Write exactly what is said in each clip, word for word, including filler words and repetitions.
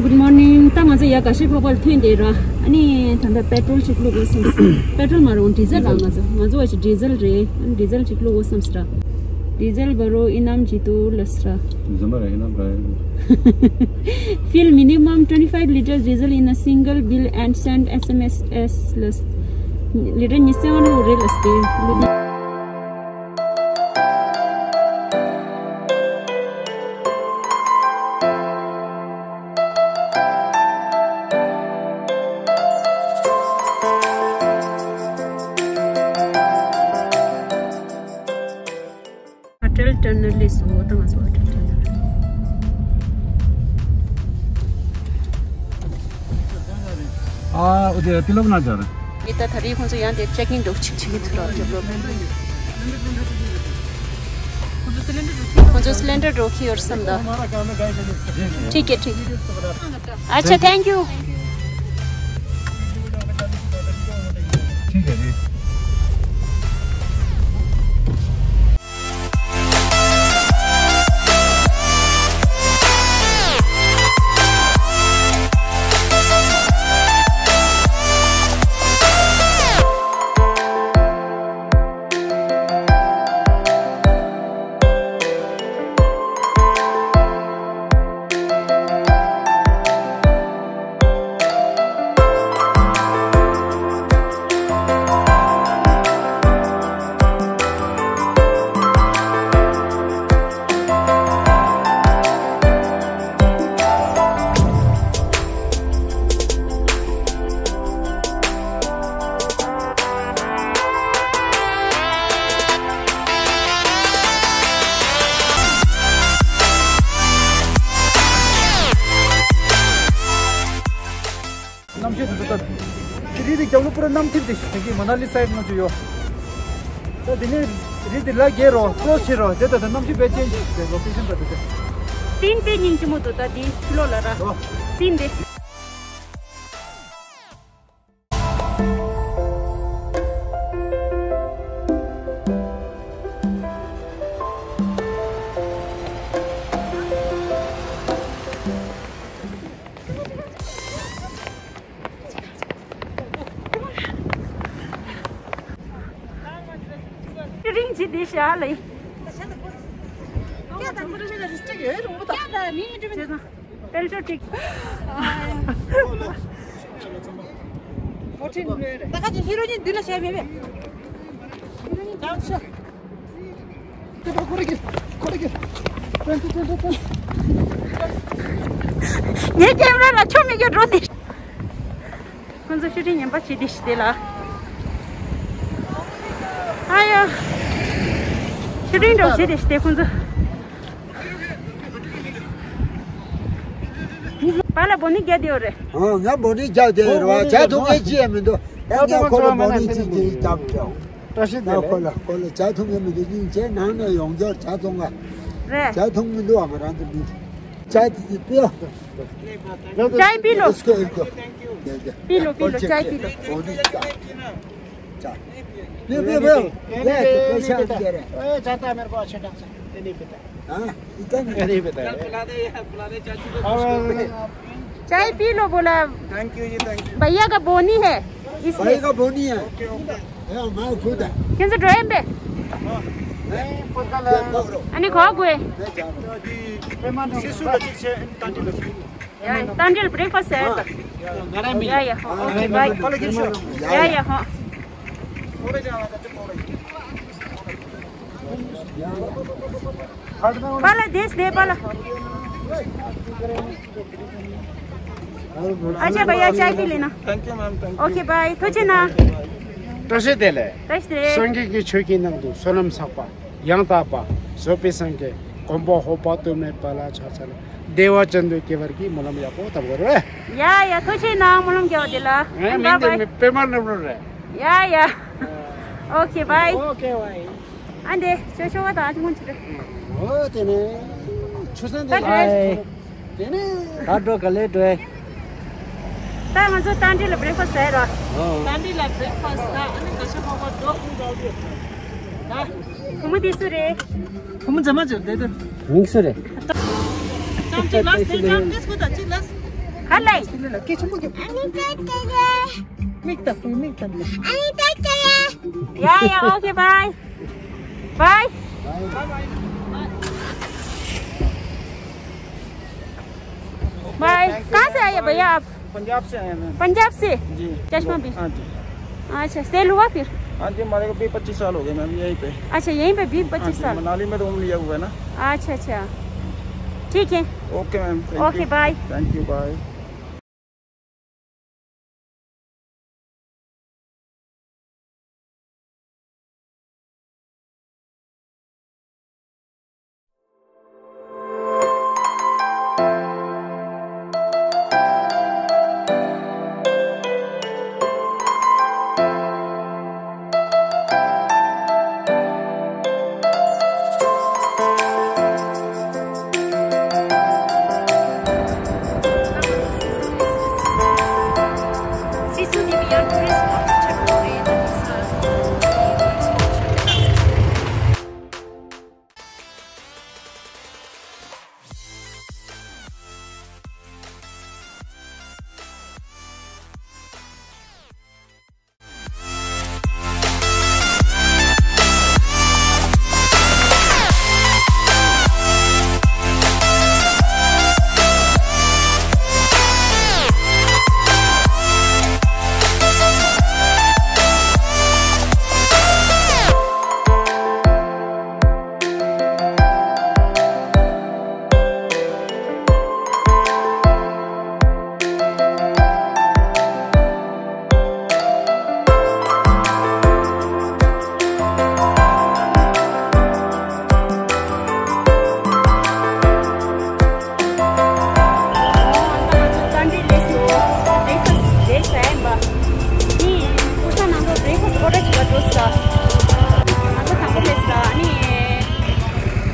Good morning. ད་ང་ཚོ་ཡ་ག་ཤེ་ཕོ་པལ་ཐོན་ཏེ་ར། ཨ་ནི་ད་ལྟ་པེ་ཊོལ་ཅིག་བླུག་དགོས་བསམས། པེ་ཊོལ་མ་རུང་ཌི་ཟལ་ར། ང་ཚོ་ང་ཚོ་བ་ཞིག་ཌི་ཟལ་རེད། ཨ་ནི་ཌི་ཟལ་ཅིག་བླུག་དགོས་བསམས་ར། ཌི་ཟལ་བ་རོ་ཨི་ནམ་ཇི་ཏུ་ལས་ར། ཛམ་ར་ཨི་ནམ་ར། Fill minimum twenty-five liters diesel in a single bill and send S M S as less. ལི་ཊར་ཉི་ཤུ་རྩ་བ་ལོ་རེད་ལ་སྟེ། ཨ་ཊལ་ཊ་ནལ་ལས་སུ་འོ་ད་ང་ཚོ་ཨ་ཊལ་ཊ་ནལ། ཨ་འོ་དེ་ཏི་ལོབ་ན་ཇར། ཡིད་ད་ད་རེས་ཁོང་ཚོ་ཡང་དེ་ཅེག་ཨིན་འགྲོ་ཆིག་ཆིག་གི་ཐུ་རོ་རྒྱབ་རོགས། ཁོང་ཚོ་སི་ལིན་ཌར་འགྲོ་གི་ཡོད་བསམ་ད། ठीक है, ठीक है। अच्छा, thank you। ठीक है जी। གནམ་གཤིས་དེ་ཚོ་ད། རི་དེ་རྒྱབ་ལོགས་པུ་ར་གནམ་ཐིབས་དེ་ཞིག་དེ་གི་མ་ན་ལི་སའིཌ་ང་ཚོ་ཡོད། ད་དེ་ནས་རི་དེ་ལ་རྒྱས་རོ་ཀྲོ་སི་བྱེད་རོ་དེ་ད་ད་གནམ་གཤིས་བེད་ཅན་ཞིག་དེ་ལོ་ཀེ་ཤན་ད་དེ་དེ། སིན་དེ་སྙིང་རྗེ་མོ་འདུག་ད་དེ་ཕྱི་ལོགས་ལ་ར། ཨོ། སིན་དེ། རིང་ཅི་དེ་ཤ་ལེ། ད་ག་ཅི་ཧི་རོ་ཉིན་འདི་ལ་བྱས་མེད་པས། ཧི་རོ་ཉིན་གང་ཤ། ངའི་ཀེམ་ར་ལ་ཆོ་མི་རྒྱུ་འགྲོ་དེ། ཁོང་ཚོ་ཤུ་ཊིང་ངན་པ་བྱེད་དེ་ཤི་དེ་ལ། ཨ་ཡ། ཤུ་ཊིང་འགྲོ་བྱེད་དེ་ཤི་དེ་ཁོང་ཚོ། པཱ་ལགས་བོ་ནི་རྒྱག་དེ་ཡོད་རེད། ཨ་ང་བོ་ནི་རྒྱག་དེ་ཡོད་རེད་བ། བྱ་ཐུབ་མཁན་ཅི་ཡང་མི་འདུག་ཨ་ང་ཁོ་ལ་བོ་ནི་ཅི་ཅི་རྒྱབ་འདྲ། བཀྲ་ཤིས་བདེ་ལེགས། ཁོ་ལ་ཁོ་ལ་བྱ་ཐུབ་མཁན་མི་འདུག་སྙིང་རྗེ་ནང་ནས་ཡོང་རྒྱུར་བྱ་བཙོང་ག་རེད། བྱ་ཐུབ་མི་འདུག་ཨ་ང་རང་ཚོ་འདི་བྱ་དེ་དེ་དཔེ། चाय पी लो। इसको एक दो। दे दे। पी लो, पी लो, चाय पी लो। वो नहीं चाय। चाय। P, P, P. ले, तो पैसा भी दे रहे। ए, जाता है मेरे को अच्छे ढंग से। ये नहीं पीता। हाँ, इतना नहीं। ये नहीं पीता है। पिला दे, पिला दे चाचू को। चाय पी लो बोला। Thank you ji, thank you. भैया का बोनी है, इसलिए। भाई का बोनी है। Okay, okay. ए, मैं खुद है। किन से ड्राइव पे? नहीं, पता लगा। अने खो गए। नहीं, जा रहा हूँ। जी, पेमेंट सिसु लगी छे, तांटी लगी। या, या, तांटी ब्रेकफास्ट है। हाँ। या, या, हाँ, ओके, बाय। या, या, हाँ। पाला देश दे, पाला। अच्छा भैया, चाय पी लेना। Thank you ma'am, thank you. Okay, bye. थोचे ना। བཀྲ་ཤིས་བདེ་ལེགས། བཀྲ་ཤིས་བདེ་ལེགས། སངས་རྒྱས་ཀྱི་ཆོས་ཀྱི་ནང་དུ་བསོད་ནམས་བསགས་པ། ཡང་དག་པ་བཟོད་པའི་སངས་རྒྱས་མགོན་པོ་འོད་དཔག་ཏུ་མེད་པ་ལ་ཕྱག་འཚལ་ལོ། བདེ་བ་ཅན་དུ་སྐྱེ་བར་བགྱི། སྨོན་ལམ་ཡག་པོ་བཏབ་དགོས་རེད། ཡ་ཡ། ཐུགས་རྗེ་གནང་། སྨོན་ལམ་རྒྱག་པ་དེ་ལ། ངའི་མིང་དེ་བཱའི་བཱའི། པད་མ་རྣམ་རོལ་རེད། ཡ་ཡ། ཨོ་ཁེ་བཱའི། ཨོ་ཁེ་བཱའི། ཨ་འདི་ཞོ་ཞོ་བ་དང་ཨ་ཅི་མོ་ཅི་རེད། ཨོ་དེ་ནས་ཆུ་སྲིན་དེ་ད་ལ་དེ་ནས་ད་འགྲོ་ག་ལེ་འགྲོ། ད་ང་ཚོ་ཏན་ཏན་ལ་བྷི་རེག་ཕ་སི་ཟེར་རོ། ཏན་ཏན་ལ་བྷི་རེག་ཕ་སི་ད་ཨ་ནི་ག་ཤ་ཁོག་པ་འགྲོ་ཁུངས་འགྲོ་རྒྱུ། ད་བུ་མོ་དེ་སུ་རེད། བུ་མོ་མཛེས་མ་ཅིག་རེད་དེ། མིང་སུ་རེད། ཅམ་ཅིག་ལ་སྟེ་ཅམ་ཏེ་སུ་ད་ཅིག་ལ། ག་ལེ། ཨ་ནི་ཏ་ཏ་ཡ། མིག་ལྟ་དགོས། མིག་ལྟ་དགོས། ཨ་ནི་ཏ་ཏ་ཡ། ཡ་ཡ། ཨོ་ཁེ། བྷའི་བྷའི། भाई, कहाँ से आए भैया आप? पंजाब से आए हैं मैम। पंजाब से? जी। चश्मा भी? हाँ जी। अच्छा, सेल हुआ फिर? हाँ जी, हमारे को बीस पच्चीस साल हो गए मैम यहीं पे। अच्छा, यहीं पे बीस पच्चीस साल? हाँ जी, मनाली में रूम लिया हुआ है ना। अच्छा अच्छा, ठीक है। Okay ma'am, okay, bye. Thank you, bye.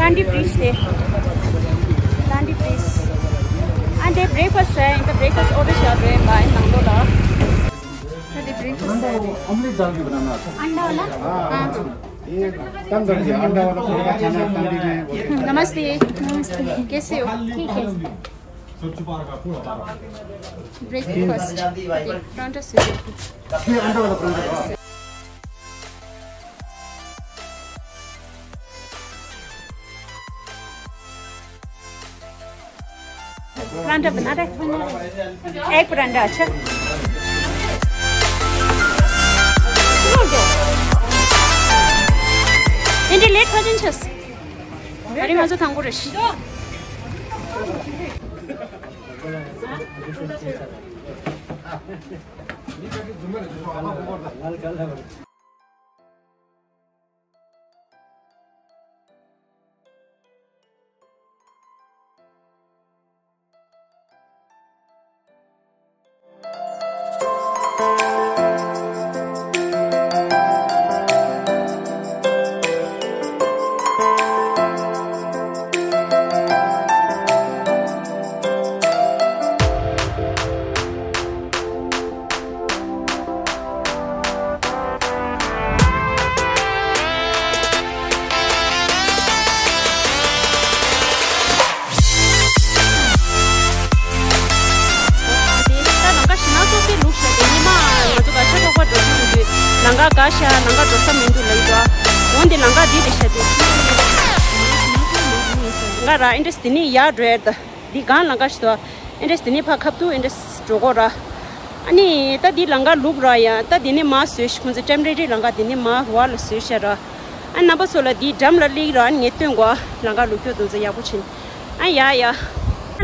Tandoori fish དེ། Tandoori fish. ཨ་འདི་breakfast ཟེར་ཡིན། ད་breakfast order བྱས་པ་ཡིན་ནང་ལོགས་ལ། ད་འདི་breakfast ཟེར་རེད། ऑमलेट डाल के बनाना है। अंडा वाला? हाँ, हाँ। ये तंदूरी है, अंडा वाला पूरा खाना तंदूरी में। नमस्ते। नमस्ते। कैसे हो? ठीक है। Breakfast. परांठा से। ये अंडा वाला परांठा। परांठा बना रहे हैं। एक परांठा। अच्छा। ཨེ་འདྲ་ལེ་ཐོ་ཅན་ཆེས། ཨ་རི་ང་ཚོ་དང་པོ་རེད། ལང་ཀ་ག་ཤ་ལང་ཀ་འགྲོ་ས་མི་འདུག་ལ་ཡིན་འགྲོ། འོན་ཏེ་ལང་ཀ་འདི་རེད་ཤ་དེ། ང་ར་ཨིན་ཌི་སི་དེ་ནི་ཡར་འགྲོ་ཡར་ད། འདི་གང་ལང་ཀ་ཞིག་འདུག་ཨེ་འདྲས་དེ་ནས་ཕར་ཁ་ཐུག་ཨེ་འདྲས་འགྲོ་གོ་ར། ཨ་ནི་ད་འདི་ལང་ཀ་ལུག་ར་ཡ། ད་དེ་ནས་མར་བཟོས་ཤིག་ཁོང་ཚོ་ཊེམ་པོ་རེ་རི་ལང་ཀ་དེ་ནས་མར་བར་ལ་བཟོས་ཤ་ར། ཨ་རྣམ་པ་ཚོ་ལ་འདི་འགྲམ་ལ་སླེབས་ར། ཨ་ནི་ངས་སྟོན་གོ་ལང་ཀ་ལུག་ཁྱུ་དེ་ཚོ་ཡག་པོ་ཕྱིན། ཨ་ཡ་ཡ།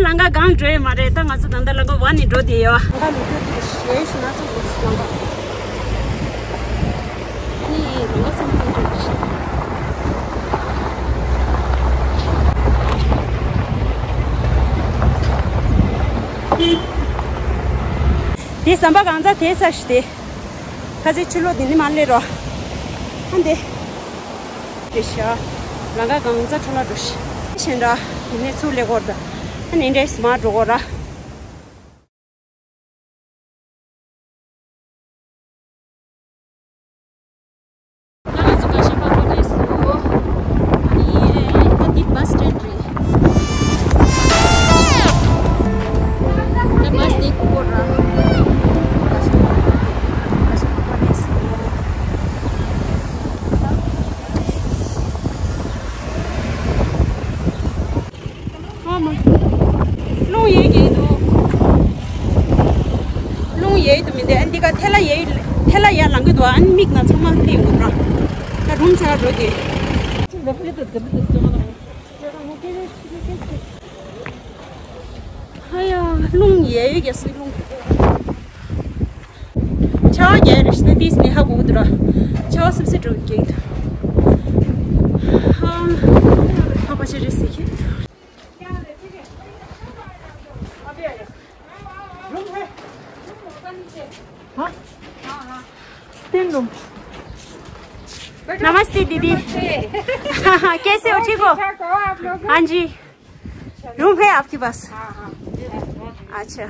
ལང་ཀ་གང་འགྲོ་ཡི་མ་རེད། ད་ང་ཚོ་ད་ལྟ་ལང་ཀ་བར་ནས་འགྲོ་བསྡད་ཡོད། ལང་ཀ་ལུག་ཁྱུ་དེ་ཞེ་ཞིག་སྣ་ཚོགས་འདུག་ལང་ཀ། དེ་ཟམ་པ་གང་ཚ་དེ་ས་ཞིག་དེ། ཁ་ཚིག་ཕྱི་ལོགས་དེ་ནི་མ་སླེབས་རོགས། ཨ་འདི། དེ་ཤ། ལང་ཀ་གང་ཚ་འཕྲོ་ལ་འགྲོ་ཤི། ཤེས་འདྲ། དེ་ནས་ཚུར་སླེབས་གོ་ར། ཨ་ནི་འདྲས་མ་འགྲོ་གོ་ར། ང་ཚོ་ཀ་ཤི་པ་ཀོ་ལེ་སུ། ཨ་ནི་ད་འདི་བྷ་སི་སི་ཊེན་ཌི་རེད། ད་བྷ་སི་སི་ཊེན་ཌི་ ཐལ་ལ་ཡར་ལངས་གི་འདུག་ཨ་ནི་མིག་ནང་ཚང་མ་ལྟ་ཡོང་གི་འདུག་ར། ད་རུམ་ཚ་ག་འགྲོ་གི། ཧ་ཡ། རླུང་ཡལ་ཡོད་ཀྱི་སྲིད་རླུང་། ཆར་པ་རྒྱག་རེད་ཤི་ད་ཏིས་ནི་ཧ་གོ་གི་འདུག་ར། ཆར་པ་སིབ་སིབ་འགྲོ་གི་འདུག་ཧ། ཧ་པ་ཆེ་རེད་ཟེར་གི། तीन रूम। नमस्ते दीदी। कैसे हो, ठीक हो? हाँ जी। रूम है आपके पास? अच्छा।